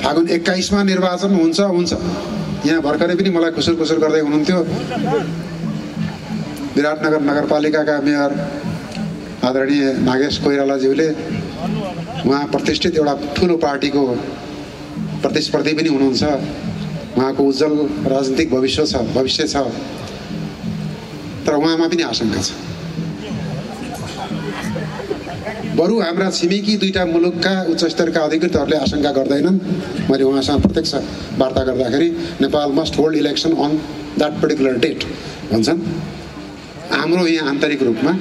फागुन 21 मा निर्वाचन हुन्छ यहाँ भर्खरै पनि मलाई खुसुर गर्दै हुनुहुन्थ्यो विराटनगर नगरपालिकाका मेयर आदरणीय नागेश कोइरालाज्यूले उहाँ प्रतिष्ठित एउटा ठुलो पार्टीको प्रतिस्पर्धी पनि हुनुहुन्छ उहाँको उज्जवल राजनीतिक भविष्य छ तर उहाँमा पनि आशंका छ बरु हाम्रा छिमेकी दुईटा मुलुकका उच्च स्तरका अधिकृतहरूले आशंका गर्दैनन् मैले उहाँसँग प्रत्यक्ष वार्ता गर्दाखेरि Nepal must hold election on that particular date भन्छन् हाम्रो यहाँ आन्तरिक रूपमा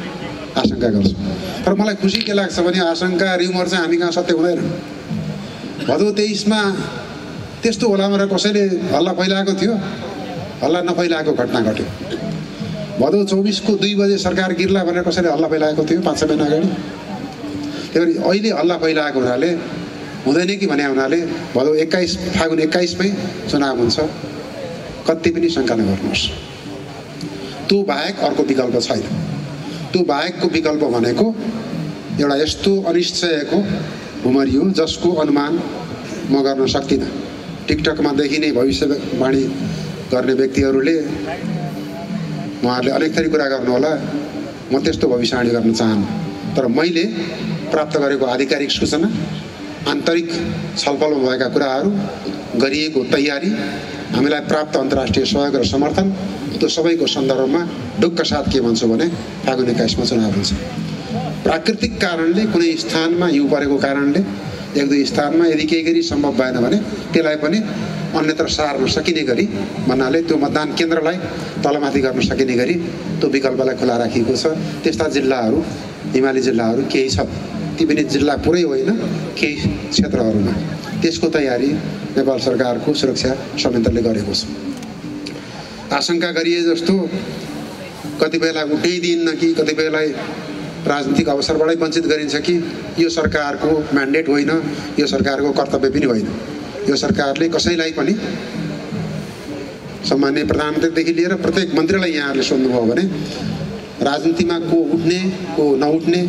आशंका गर्छौँ तर मलाई खुसी के लाग्छ भने आशंका रिमर चाहिँ हामी कहाँ सत्य हुँदैन भदौ 23 मा त्यस्तो होला भनेर कसैले हल्ला फैलाएको थियो हल्ला नफैलाएको घटना घट्यो भदौ 24 को 2 बजे सरकार गिर्ला भनेर कसैले हल्ला फैलाएको थियो 5-6 महिना अगाडि त्यही अहिले हल्ला फैलाएको हुनाले हुँदैन कि भने हुनाले भदौ 21 फागुन 21 मै चुनाव हुन्छ कति पनि शङ्का नगर्नुहोस् त्यो बाहेक अर्को विकल्प छैन त्यो बाहेकको विकल्प भनेको एउटा यस्तो अनिश्चयको भुमरी हो जसको अनुमान म गर्न सक्दिनँ टिकटकमा देखिने भविष्यवाणी गर्ने व्यक्तिहरूले उहाँहरूले अनेक थरी कुरा गर्नुहोला म त्यस्तो भविष्यवाणी गर्न चाहन्न तर मैले प्राप्त गरेको आधिकारिक सूचना आन्तरिक छलफलमा भएका कुराहरू गरिएको तयारी हामीलाई प्राप्त अन्तर्राष्ट्रिय सहयोग र समर्थन त्यो सबैको सन्दर्भमा ढुक्क साथ के भन्छु भने फागुन 21 मा चुनाव हुन्छ प्राकृतिक कारणले कुनै स्थानमा हिउँ परेको कारणले एक दुई स्थानमा यदि केही गरी सम्भव भएन भने त्यसलाई पनि अन्यत्र सार्न सकिने गरी भन्नाले त्यो मतदान केन्द्रलाई तलमाथि गर्न सकिने गरी त्यो विकल्पलाई खुला राखिएको छ त्यस्ता जिल्लाहरू हिमाली जिल्लाहरू केही छ ती पनि जिल्ला पुरै होइन केही क्षेत्रहरूमा त्यसको तयारी नेपाल सरकारको सुरक्षा संयन्त्रले गरेको छ आशंका गरिए जस्तो कतिपयलाई उठाइदिन्न कि कतिपयलाई राजनीतिक अवसरबाटै वञ्चित गरिन्छ कि यो सरकारको म्यान्डेट होइन यो सरकारको कर्तव्य पनि होइन यो सरकारले कसैलाई पनि सम्माननीय प्रधानमन्त्रीदेखि लिएर प्रत्येक मन्त्रीलाई यहाँहरूले सोध्नुभयो भने राजनीतिमा को उठ्ने को नउठ्ने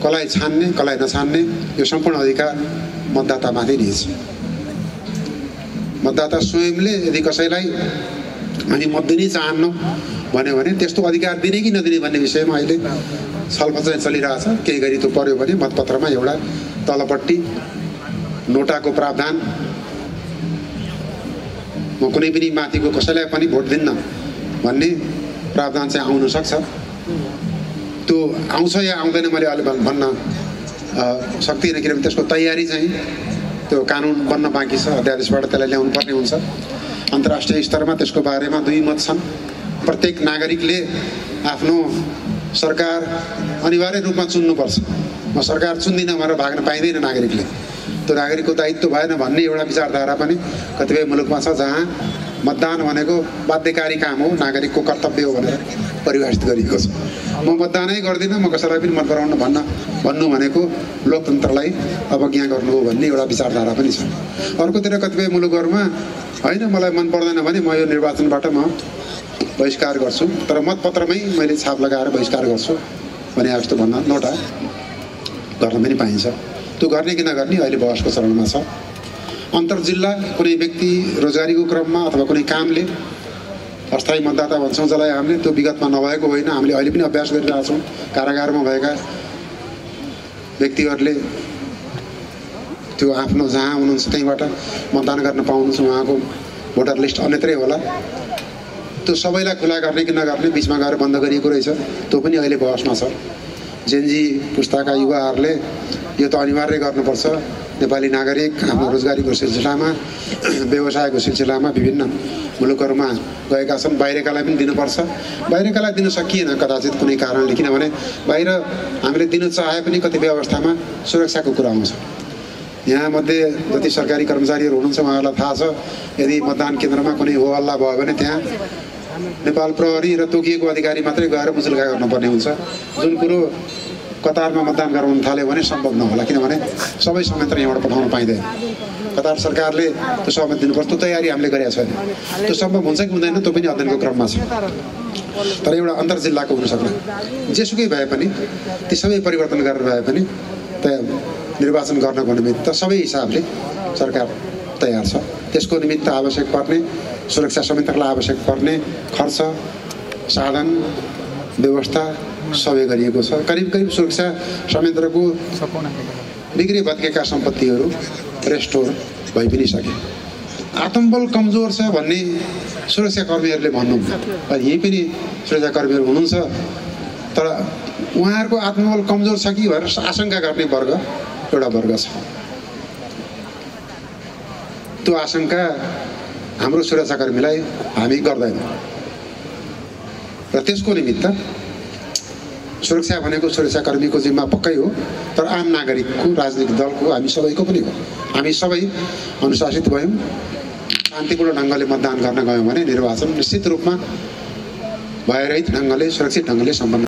कसलाई छान्ने कसलाई नछान्ने यो सम्पूर्ण अधिकार मतदातामाथि रहेछ मतदाता स्वयंले यदि कसैलाई हामी मत दिनै चाहन्नौँ भन्यो भने त्यस्तो अधिकार दिने कि नदिने भन्ने विषयमा अहिले छलफल चाहिँ चलिरहेछ केही गरी त्यो पर्यो भने मतपत्रमा एउटा तलपट्टि नोटाको प्रावधान म कुनै पनि माथिको कसैलाई पनि भोट दिन्न भन्ने प्रावधान चाहिँ आउन सक्छ त्यो आउँछ या आउँदैन मैले अहिले भन्न सक्दिनँ किनभने त्यसको तयारी चाहिँ त्यो कानुन बन्न बाँकी छ अध्यादेशबाट त्यसलाई ल्याउनु पर्ने हुन्छ अन्तर्राष्ट्रिय स्तरमा त्यसको बारेमा दुई मत छन् प्रत्येक नागरिकले आफ्नो सरकार अनिवार्य रूपमा चुन्नुपर्छ म सरकार चुन्दिनँ भनेर भाग्न पाइँदैन नागरिकले त्यो नागरिकको दायित्व भएन भन्ने एउटा विचारधारा पनि कतिपय मुलुकमा छ जहाँ मतदान भनेको बाध्यकारी काम हो नागरिकको कर्तव्य हो भनेर परिभाषित गरिएको छ म मतदानै गर्दिनँ म कसैलाई पनि मत गराउन भन्नु भनेको लोकतन्त्रलाई अवज्ञा गर्नु हो भन्ने एउटा विचारधारा पनि छ अर्कोतिर कतिपय मुलुकहरूमा होइन मलाई मन पर्दैन भने म यो निर्वाचनबाट म बहिष्कार गर्छु तर मतपत्रमै मैले छाप लगाएर बहिष्कार गर्छु भने जस्तो भन्न नोटा गर्न पनि पाइन्छ त्यो गर्ने कि नगर्ने अहिले बहसको चरणमा छ अन्तर्जिल्ला कुनै व्यक्ति रोजगारीको क्रममा अथवा कुनै कामले अस्थायी मतदाता भन्छौँ जसलाई हामीले त्यो विगतमा नभएको होइन हामीले अहिले पनि अभ्यास गरिरहेछौँ कारागारमा भएका व्यक्तिहरूले त्यो आफ्नो जहाँ हुनुहुन्छ त्यहीँबाट मतदान गर्न पाउनुहुन्छ उहाँको भोटर लिस्ट अन्यत्रै होला त्यो सबैलाई खुला गर्ने कि नगर्ने बिचमा गएर बन्द गरिएको रहेछ त्यो पनि अहिले बहसमा छ जेनजी पुस्ताका युवाहरूले यो त अनिवार्य गर्नुपर्छ नेपाली नागरिक आफ्नो रोजगारीको सिलसिलामा व्यवसायको सिलसिलामा विभिन्न मुलुकहरूमा गएका छन् बाहिरकालाई पनि दिनुपर्छ बाहिरकालाई दिन सकिएन कदाचित कुनै कारणले किनभने बाहिर हामीले दिन चाहे पनि कतिपय अवस्थामा सुरक्षाको कुरा आउँछ यहाँ मध्ये जति सरकारी कर्मचारीहरू हुनुहुन्छ उहाँहरूलाई थाहा छ यदि मतदान केन्द्रमा कुनै हो हल्ला भयो भने त्यहाँ नेपाल प्रहरी र तोकिएको अधिकारी मात्रै गएर मुचुल्का गर्नुपर्ने हुन्छ जुन कुरो कतारमा मतदान गराउन थाल्यो भने सम्भव नहोला किनभने सबै संयन्त्र यहाँबाट पठाउन पाइँदैन कतार सरकारले त्यो सहमति दिनुपर्छ त्यो तयारी हामीले गरेका छैन त्यो सम्भव हुन्छ कि हुँदैन त्यो पनि अध्ययनको क्रममा छ तर एउटा अन्तर्जिल्लाको हुन सक्ला जेसुकै भए पनि ती सबै परिवर्तन गरेर भए पनि निर्वाचन गर्नको निमित्त सबै हिसाबले सरकार तयार छ। त्यसको निमित्त आवश्यक पर्ने सुरक्षा संयन्त्रलाई आवश्यक पर्ने खर्च साधन व्यवस्था सबै गरिएको छ। करिब करिब सुरक्षा संयन्त्रको बिग्रे भत्केका सम्पत्तिहरू रेस्टोर भइ पनि सके। आत्मबल कमजोर छ भन्ने सुरक्षाकर्मीहरूले भन्नुहुन्छ। यही पनि सुरक्षाकर्मीहरू हुनुहुन्छ, तर उहाँहरूको आत्मबल कमजोर छ कि भनेर आशंका गर्ने वर्ग एउटा वर्ग छ। त्यो आशंका हाम्रो सुरक्षाकर्मीलाई हामी गर्दैनौँ र त्यसको निमित्त सुरक्षा भनेको सुरक्षाकर्मीको जिम्मा पक्कै हो, तर आम नागरिकको, राजनीतिक दलको, हामी सबैको पनि हो। हामी सबै अनुशासित भयौँ, शान्तिपूर्ण ढङ्गले मतदान गर्न गयौँ भने निर्वाचन निश्चित रूपमा भयरहित ढङ्गले, सुरक्षित ढङ्गले सम्पन्न